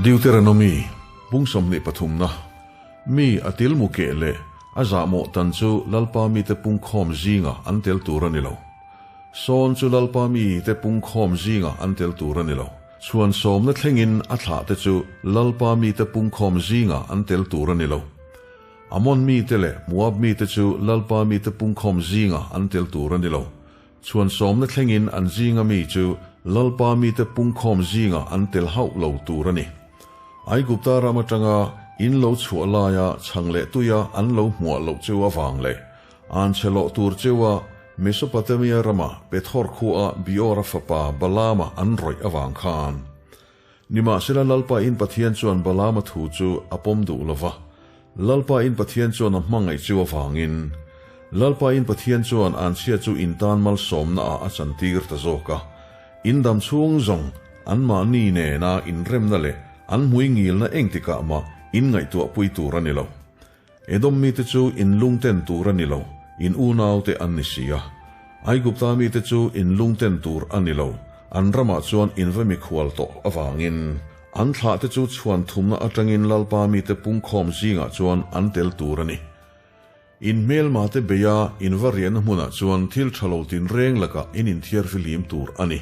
Deuteronomy, bung sawmhnih pathumna, Mi a tilmu keh leh a zahmawh tan chu Lalpa mite pungkhawm zingah an tel tur a ni lo. Sawn chu Lalpa mite pungkhawm zingah an tel tur a ni lo. Chhuan sawmna thlengin a thlahte chu Lalpa mite pungkhawm zingah an tel tur a ni lo. Amon mite leh Moab mite chu Lalpa mite pungkhawm zingah an tel tur a ni lo. Chhuan sawmna thlengin an zinga mi chu Lalpa mite pungkhawm zingah an tel hauh lo tur a ni. Aigupta ram atanga in lo chhuah laia chhang leh tuia an lo hmuah loh cheu avang leh an chhe lawh tur cheua Mesopotamia rama Pethor khuaa Beora fapa Balaama an rawih avang khan. Nimahsela Lalpa in Pathian chuan Balaama thu chu a pawm duh lo va, Lalpa in Pathian chuan a hmangaih chu avangin, Lalpa in Pathian chuan anchhia chu in tan malsawmna ah a chantir ta zawk a, in dam chhung zawng anmahni nena inremna leh an hmui ngilna engtikah mah in ngaihtuahpui tur a ni lo. Edom mite chu in lungten tur a ni lo, in unaute an ni si a. Aigupta mite chu in lungten tur a ni lo, an ramah chuan in va mikhual tawh avangin. An thlahte chu chhuan thumna atangin Lalpa mite pungkhawm zingah chuan an tel tur a ni. In hmelmate beia in va riahna hmunah chuan thil tha lo tinreng lakah in inthiar fihlim tur a ni.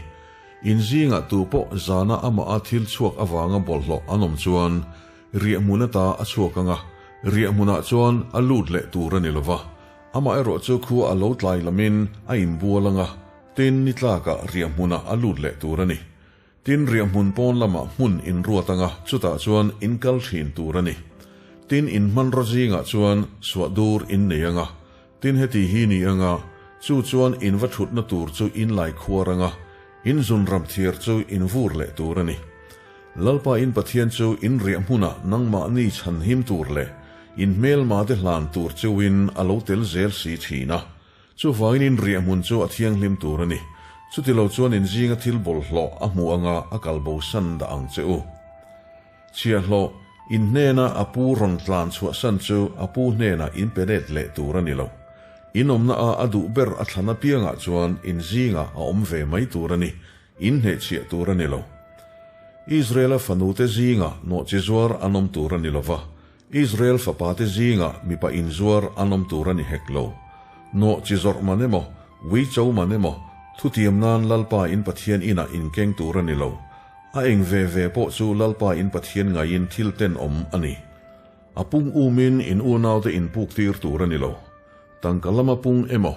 In zingah tu pawh zana amaha thil chhuak avanga bawlhhlawh an awm chuan Riahhmun ata a chhuak ang a, riahhmunah chuan a lut leh tur a ni lo va. Amaherawhchu khua a lo tlai lamin a inbual ang a, tin ni tlakah riahhmunah a lut leh tur a ni. Tin riahhmun pawn lamah hmun inruat ang a, chutah chuan in kal thin tur a ni. Tin in hmanraw zingah chuan suah dur in nei ang a, tin heti hi ni ang a, chu chuan in va thutna tur chu in lai khuar ang a, in zun ram thiar chu in vur leh tur a ni. Lalpa in Pathian chu in riah hmunah nangmahni chhan him tur leh in hmelmate hlan tur cheuhin a lo tel zel si thin a. Chuvangin in riah hmun chu a thianghlim tur a ni. Chutilo chuan in zinga thil bawlhhlawh a hmuh anga a kalbosan dah ang che u. Chhiahhlawh, in hnena a pu rawn tlan chhuahsan chu a pu hnenah in pe let leh tur a ni lo. In awmna a a duh ber a thlan apiangah chuan in zingah a awm ve mai tur a ni. In hnehchhiah tur a ni lo. Israela fanute zingah nawhchi zuar an awm tur a ni lo va, Israel fapate zingah mipa inzuar an awm tur a ni hek lo. Nawhchi zawrh man emaw, uicho man emaw, thutiam nan Lalpa in Pathian inah inkeng tur a ni lo. A eng ve ve pawh chu Lalpa in Pathian ngaiin thil tenawm a ni. A pung umin in unaute inpuk tir tur a ni lo. Tangka lama pung emaw,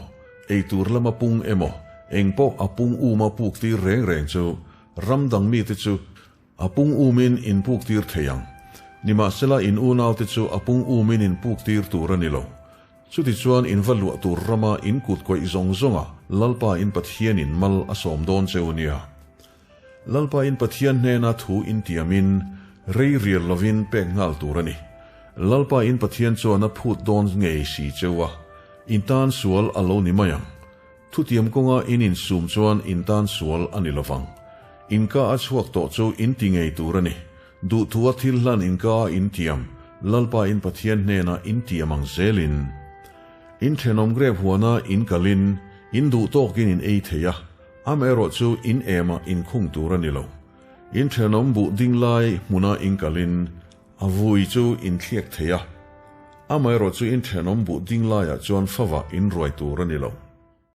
eitur lama pung emaw, eng pawh a pung uma puk tir reng reng chu ram dang mite chu a pung umin in puk tir thei ang. Nimahsela in unaute chu a pung umin in puk tir tur a ni lo. Chutichuan in va luah tur rama in kut kawih zawng zawnga Lalpa in Pathianin mal a sawm dawn cheu nia. Lalpa in Pathian hnena thu in tiamin rei rial lovin pek nghal tur a ni. Lalpa in Pathian chuan a phut dawn ngei si cheu a, in tan sual a lo ni mai ang. Thutiam kawnga in insum chuan in tan sual a ni lovang. In ka a chhuak tawh chu in ti ngei tur a ni. Duhthua thil hlan in ka a in tiam, Lalpa in Pathian hnena in tiam ang zelin. In thenawm grep huana in kalin, in duh tawkin in ei thei a, Amaherawh chu in emah in khung tur a ni lo. In thenawm buh ding lai hmuna in kalin a vui chu in thliak thei a. Amaherawh chu in thenawm buh ding laiah chuan favah in ruai tur a ni lo.